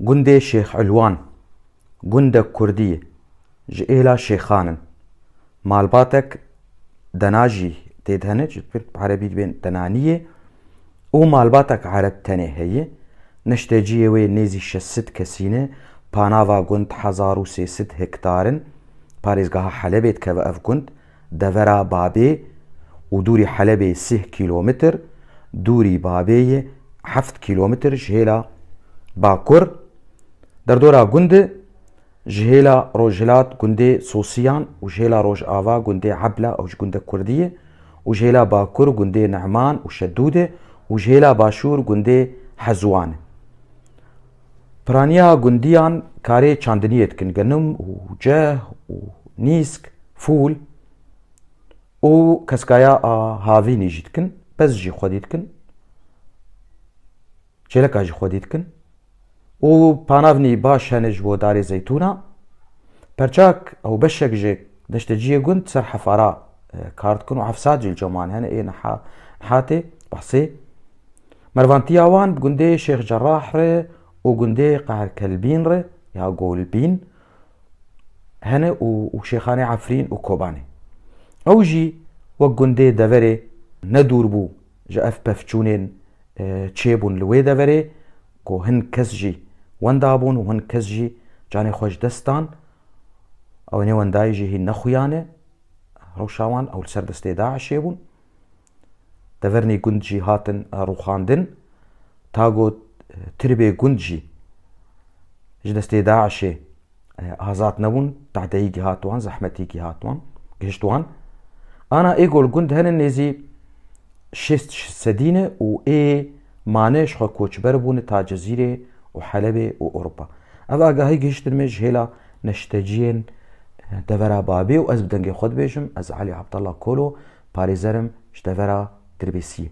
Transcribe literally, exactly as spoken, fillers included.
Gundê Şêx Ilwan, gundek kurdî ye, ji êla Şêxan in. Malbatek Dena jî tê de hene, ji bin erebî dibên Denaniyê û malbatek ereb tenê heye. Neşteciyê wê nêzî şeş sed kesî ne, panava gund hezar û sê sed hektar in. Parêzgeha Helebê dikeve ev gund, devera Babê û dûrî Helebê sih kîlometr, dûrî Babê ye heft kîlometr ji hêla bakur. Derdora gundê ji hêla rojhilat gundê Sosiyan û ji hêla rojava gundê Ebla, ew ji gundek kurdî ye, û ji hêla bakur gundê Nehman û Şedûde û ji hêla başûr gundê Hezwan e. Piraniya gundiyan karê çandiniyê dikin, genim û ceh û nîsk, fûl û keskaya a havînî jî dikin, pez jî xwedî dikin, çêleka jî xwedî dikin û panavnî baş hene ji bo darê zeytûna. Perçak ew beşek ji deşteciyê gund ser hefara, e, kar dikin û hefsat jî li cem wan hene, ê niha, nihatê behsê. Mervantiya wan bi gundê Şêx Cerrah re û gundê Qeherkelbîn re ya Golbîn hene û, û Şêxanê Efrîn û Kobanê. Ew jî wek gundê deverê ne dûr bû ji ev pevçûnên, e, çêbûn li wê deverê, ku hin kes jî wenda bûn û hin kes jî canê xwe ji dest dan. Ew nêwendayî jî hîn nexuyane, rewşa wan ew li ser destê DAIŞê bûn. Devernî gund jî hatin, e, rûxandin. Ta got, e, tirbê gund jî ji destê DAIŞê, e, azad nebûn, tehdeyî gihat wan, zehmetî gihat wan, gihişt wan. Ana ê gol gund hene nêzî şêst sedî ne û ê mane ji xwe koçber bûne ta Cezîrê û Helebê û Ewropa. Ev agahî gihiştin me ji hêla neşteciyên, e, devera Babê û ez bi dengê xwe dibêjim, ez Elî Abdallah Kolo, parêzerim ji devera Dirbêsiyê.